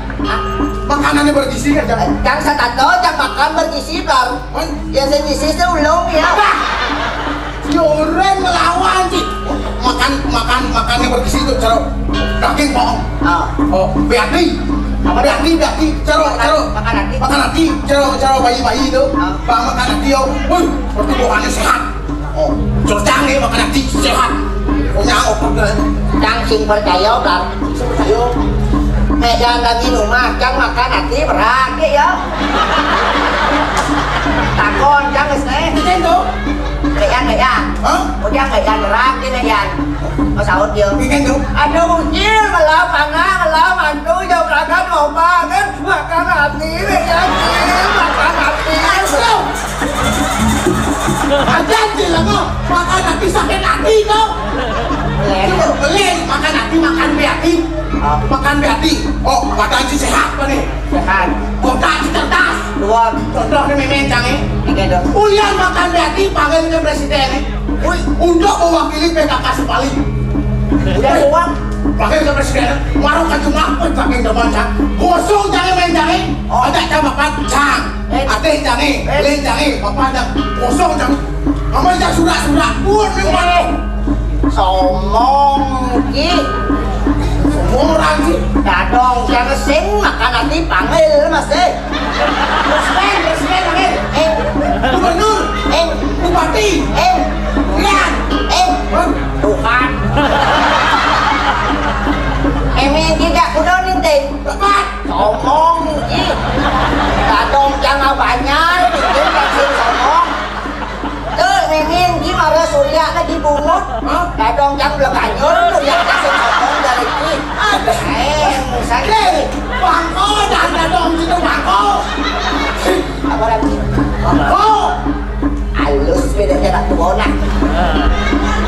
Makanan yang bergizi ya, Jang. Jang satato, jang makan bergizi, Bang. Biasa ngisi sih ulung ya. Apa? Yoren melawan sih. Makan, makan, makan yang bergizi itu cara daging bohong. Ah. Oh, biati. Apa biati, biati, cara, cara. Makan hati. Makan hati, cara, cara bayi-bayi itu. Ah. Bang makan hati yo. Wih, pertumbuhannya sehat. Oh, cara canggih makan hati sehat. Punya apa? Cang sing percaya, Blar. Sing percaya. Nek jang lagi rumah, cang makan ati berat, ya. Takon, cang, geus, eh. Itu tuh. Nek jang, nek jang. Hah? Ujang, nek jang berat, nek jang. Mau sahur, dia. Bikin tuh. Aduh, ucil, ngelam, anak, ngelam, antu, jauh berangkat, mau makan, makan ati, nek jang, ucil, makan ati. Aduh. Ada aja lah kok. Makan ati sakit ati kok. Beli, beli, makan ati, makan be ati. Ah. Makan be ati. Oh, badan si sehat apa nih? Sehat. Botak si cerdas. Dua. Contoh nih, Mimin, Cang, eh. Oke, dong. Ulian makan be ati, panggil ke presiden, eh. Wih, untuk mewakili P K K Sepali. Udah, uang. Panggil ke presiden, eh. Warung kacung apa, pakai zaman, Cang? Gosong, Cang, eh, main, Cang, eh. Oh. Ada Cang, Bapak, Cang. Eh. Ate jange, eh, le jange, papa jang, kosong jang. Mama jang surak-surak pun ni, eh. Somong ki. Somong orang ki. Dadong jang sing makan ati panggil, Mas, eh. Resmen, resmen, eh. Eh. Gubernur, eh. Bupati, eh. Rian, eh. Hah? Tuhan. Emin tidak kudo ninting. Tepat. Somong, Ji. Dadong jang abanyar, bikin vaksin somong. Tuh, Mimin, Ji, mara Surya lagi bungut. Hah? Dadong jang bleganyur, Surya vaksin somong dari Ji. Ada. Eh, saya. Hei, bangko, jangan dadong situ, bangko. Apa lagi? Bangko. Alus bedanya nak tua nak.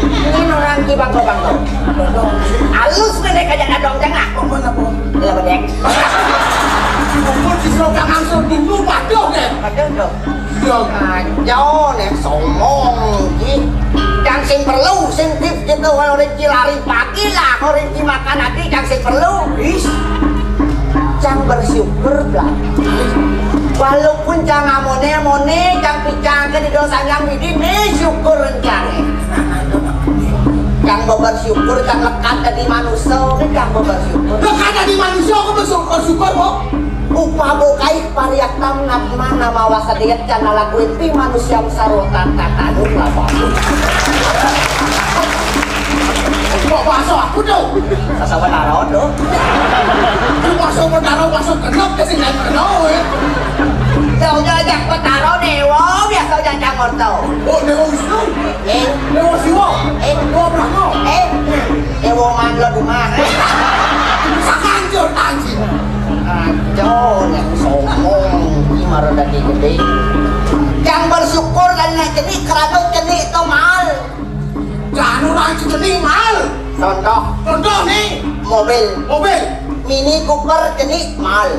Ini orang ki bangko-bangko. Alus bedanya kayak dadong tengah. Apa, apa? Iya, bedek. Kumpul di Serokan Angsur dulu, paduh deh. Paduh dong. Iya. Kacau nih, somong ki. Yang sing perlu, sing tip gitu, kalau orang ki lari pagi lah, kalau orang ki makan ati, yang sing perlu. Is. Cang bersyukur, Blang. Walaupun cang amone-amone, cang picang ke di dosa yang bidi, nih syukur cang. Cang bersyukur, cang lekat tadi manusia, nih cang bersyukur. Lekat tadi manusia, aku bersyukur, syukur, kok. Upa bukai pariaktam nama, nama wasa diet, cang lakuin pi manusia sarwa tata tanun lah, Bang. Kok bahasa aku tuh? Bahasa Betara tuh. Lu bahasa Betara, bahasa kenop ke sini, kenop, eh. Jauh-jauh jak Betara, Dewa, biasa jak Cangorto. Oh, Dewa Wisnu. Eh. Dewa Siwa. Eh. Dewa Brahma. Eh. Dewa Manlo Dumah. Sakanjur, anjing. Kacau, yang sombong. Gimana tadi gede? Yang bersyukur dan nak jenik, kerana jenik itu mahal. Jangan orang cenik mahal. Contoh. Contoh nih. Mobil. Mobil. Mini Cooper jenik mahal.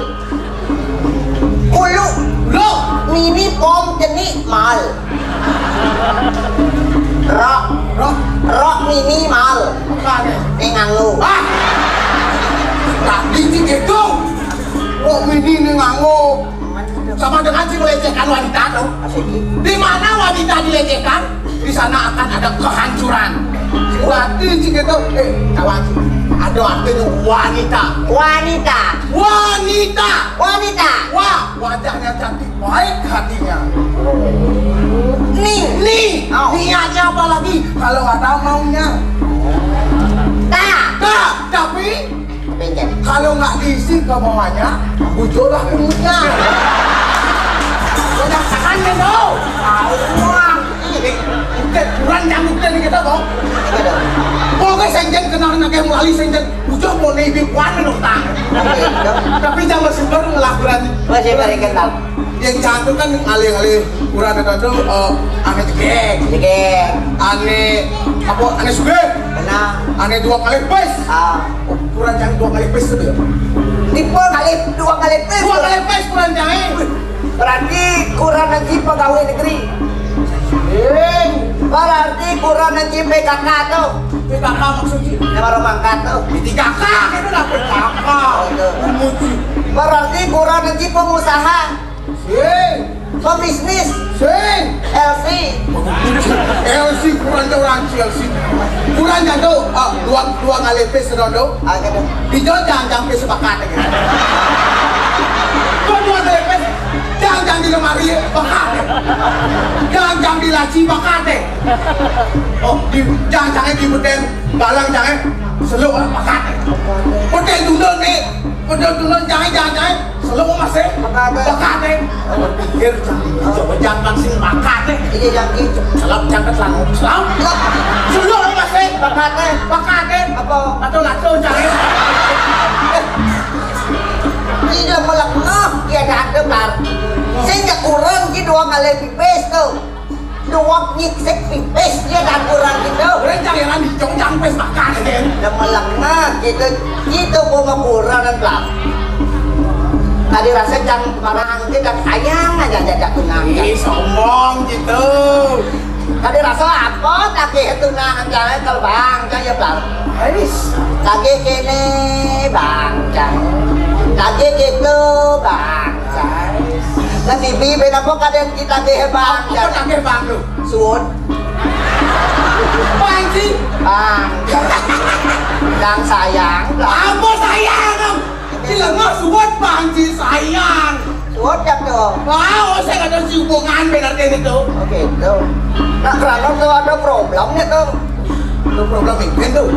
Kulu. Kulu. Mini pom jenik mahal. Rok. Rok. Rok mini mahal. Apa nih? Ini nganggo. Ah. Tak dicik itu. Rok mini ini nganggo. Sama dengan si melecehkan wanita tuh. Asik. Di mana wanita dilecehkan, di sana akan ada kehancuran. Berarti cik itu, eh, kawan, ada artinya wanita. Wanita. Wanita. Wanita. Wah, wajahnya cantik, baik hatinya. Ni. Ni. Oh. Niatnya apa lagi? Kalau ada maunya. Tak. Tak, tapi Pinjam. Kalau nggak diisi kemauannya, bujurlah punggungnya. Banyak tangannya, no. Wah, ini bukan, kurang nyambung dari kita, Bang. Pokoknya saya jangan kenal anak yang melalui saya jangan bujur mau nih, ibu kuat menurut tak. Tapi jangan bersyukur ngelakukan. Masih berikan tahu. Yang cantik kan alih-alih kurang ada tuh, eh, ane jegeg. Jegeg. Ane apa? Ane sugih. Benar. Ane dua kali pes. Ah. Oh, kurang cari dua kali pes itu ya. Tipe kali dua kali pes. Dua kali pes kurang cari. Berarti kurang nanti pegawai negeri. Eh, berarti kurang nanti P K K tuh. P K K maksudnya? Yang baru mangkat tuh. Di tiga K itu lah P K K. Oh, itu. Berarti kurang nanti pengusaha. Sing. Pebisnis. Sing. L C. L C kurang jauh orang L C. Kurang jatuh. Ah, dua, dua kali pes rodo. Ah, gitu. Di jauh jangan sampai sepakat gitu. Kok dua kali pes? Jangan, jangan di lemari pakat. Jangan, jangan di laci pakat. Oh, di, jangan, jangan di bedeng balang jangan. Seluk, ah, bakat, eh. Model dulun, eh. Model dulun, jangé, jangé, jangé. Seluk masih. Bakat, eh. Bakat, eh. Oh, pikir jangé. Coba jangan sing bakat, eh. Iya, jangé. Selap jangkat lang. Selap. Seluk masih. Bakat, eh. Bakat, eh. Apa? Atau lato jangé. Iya, melengah. Iya, ada, Bar. Sing kurang ki dua kali pipis tuh. Duwag nyik sik pipis dia dan kurang gitu. Orang jangan di jong jang pes makan, kan? Udah melengah gitu. Gitu gua mau kurang dan pelan. Tadi rasa jang marang kita sayang aja jajak tunang. Ih, sombong gitu. Tadi rasa apa? Tagih tunang, jangan kalau bang, jangan ya, Bang. Ais. Tagih kene, Bang, jangan. Tagih gitu, Bang, jangan. Lah, Bibi, ben apa kadén kita tagih, Bang? Apa tagih, Bang, lu? Suwun. Bang, sih. Bang, jangan. Bang sayang, Bang. Apa sayang, Bang? Cilengah suwun, Bang, sih sayang. Suwun ya tuh. Wah, saya ada si hubungan benar kayak gitu. Oh, gitu. Nah, kerana tuh ada problemnya tuh. Ada problem ini tuh.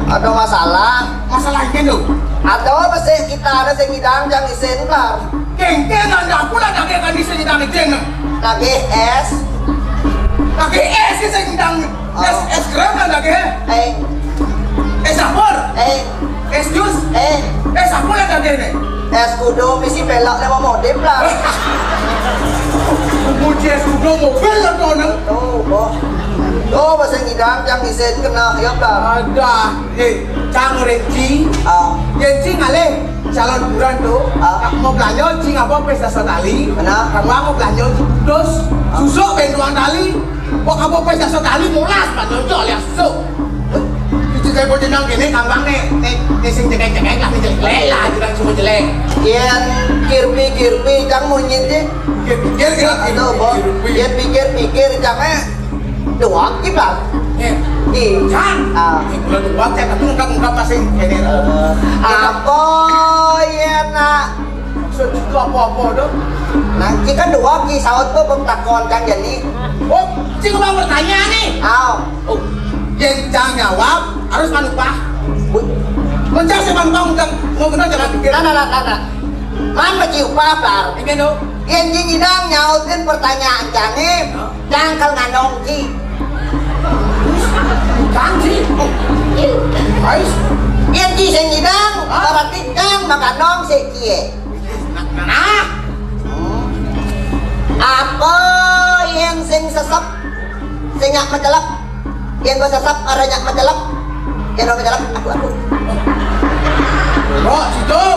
Ada masalah. Masalah ini tuh. Ada apa sih kita ada sing ngidang jang isin, Bang? Kengkeng anda aku lah dah kayak kan isin ngidang isin. Lagi es. Lagi es sih sing ngidang. Oh. Es, es krim kan lagi? Eh. Es campur? Eh. Es jus? Eh. Es apa lah lagi nih? Es kudo misi pelok lewat modif lah. Kunci es kudo mobil lah tuh, neng. Tuh, boh. Tuh, bahasa ngidang yang isin kena, ya, Bang. Ada. Eh, cang renci. Ah. Renci ngalih. Calon buran tu, ah, mau belanja cing apa pesta sotali. Mana? Kamu mau belanja terus, ah, susuk bentuan tali. Kok kamu pesta sotali mulas belanja cok lihat susuk. Itu saya mau jenang gini, kambang nih, nih, nih sing cekek-cekek lah, nih jelek lah, jangan semua jelek. Kian kirpi-kirpi, cang munyin sih. Pikir-pikir, kira-kira. Aduh, boh. Kirpi. Kian pikir-pikir, cang, eh. Duwag, Ki, Bang. Eh, Ki. Cang. Ah. Eh, kalau duwag, Cang, tapi ungkap-ungkap pasti ini. Eh, apa ya, nak? Maksud itu apa-apa, dong? Nah, Ki kan duwag, Ki, saut kok belum takon, Cang, jadi. Oh, Cing mau bertanya nih. Aw. Oh, yang Cang jawab harus manupah. Wih. Mencari si manupah, ungkap, mau kenal jangan pikir. Nah, nah, nah, nah, nah. Man, mesti upah, Bang. Ini, dong. Yang Cing idang nyautin pertanyaan Cang, nih. Hah? Dangkal nganong, Ki. Dangkal, Ki. Ais. Yén Ki sing ngidang, hah? Berarti dang makanong sik kié. Nah, nah. Hmm. Apa yén sing sesep, sing nyak mecelep? Yén gua sesep, ora nyak mecelep. Yén ora mecelep, aku, aku. Ora, situ.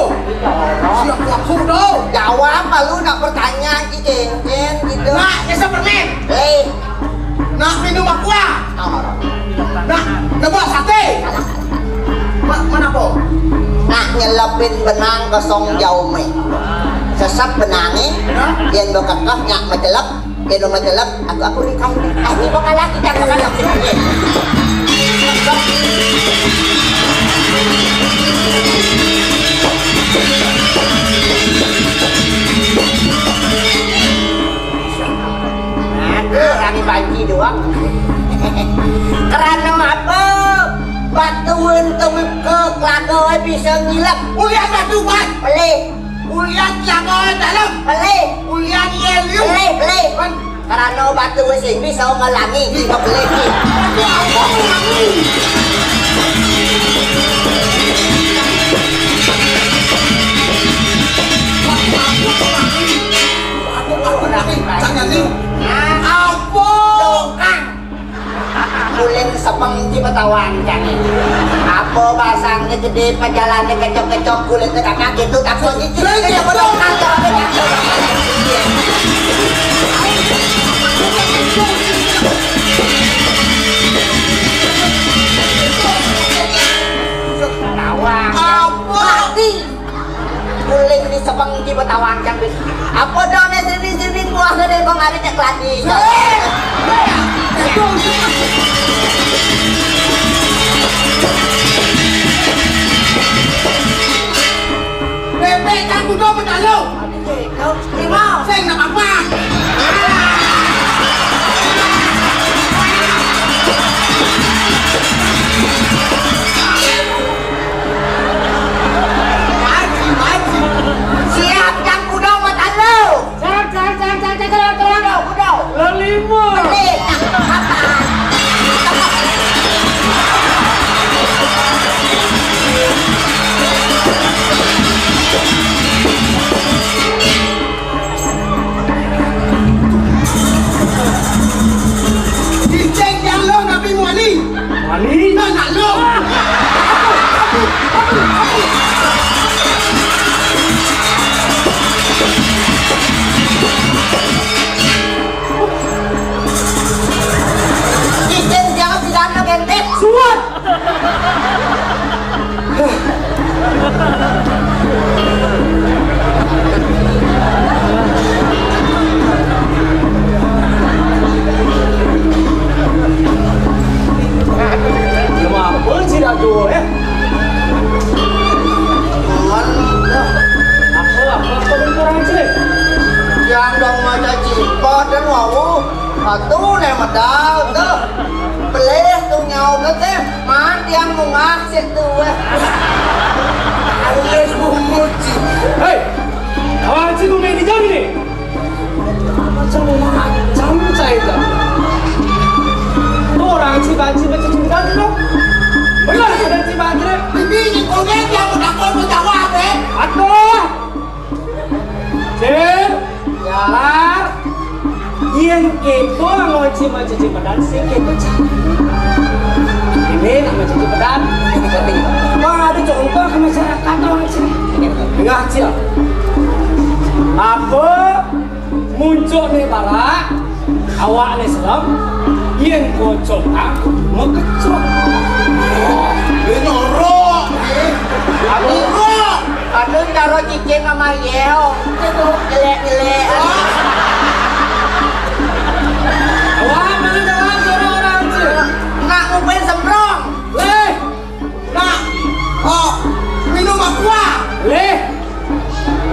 Si aku, aku, do. Jawab, lu nak pertanyaan, Ki, kéngkén, gitu. Nah, nyesep permen. Lé. Nak minum aqua. Nah, nebak sate. Ma-, mana po? Nak nyelepin benang kosong jauh, mé. Sesep benangé, hah? Yén bekekeh nyak mecelep, yén mecelep, aku, aku nikahin. Ah, ini bakal lagi, jangan bakal lagi. Aduh, rani banci doang. Kerana apa? Batuin tewip ke kelaga bisa ngilap. Ulian batu bat. Pelih. Ulian kelaga dalam. Pelih. Ulian yel yuk. Pelih, pelih. Kan. Kerana batu sing bisa ngelangi. Ih, pelih. Aduh, apa ngelangi? Aduh, aduh, aduh, aduh, aduh, aduh. Apa? Tukang. Kulit sepeng ci betawankan. Apa basangnya gede, pejalannya kecok-kecok, kulitnya kakak gitu, takut gitu. Saya tidak pernah ngajar. Betawa. Apa? Mati. Guling di sepeng di betawankan, wis. Apa done sini-sini buah gede kok ngari cek lagi. Bebek kan kudu menalo. Lima. Sing nak apa? Tu ne medal tu. Pelih tu nyau ke tem. Man tiang mungah sik tu eh. Alih bungut ci. Hei, awak ci tu main di jam ni. Macam-macam cai tu. Tu orang ci banci baca cinta tu. Benar ada ci banci. Bibi ni konek yang takut menjawab eh. Aduh. Cil, Lar, yen keto ngoci macuci badan sing keto cari. Ini nak macuci badan. Wah, ada contoh ke masyarakat orang sini. Dengar, Cil. Apa muncul ni barak? Awak ni serem, yen kocok ah, mekecok. Dia nyorok. Aku, aku karo cicing sama Yeo. Jelek-jelek. Awak mana jalan suruh orang tu? Nak ngumpulin semprong. Leh. Nak, oh, minum aqua. Leh.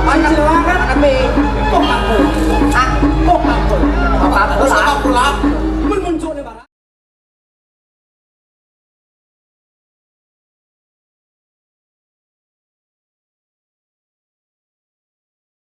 Mana? Silakan. Mana, Be? Coca-Cola. Hah? Coca-Cola. Coca-Cola. Coca-Cola.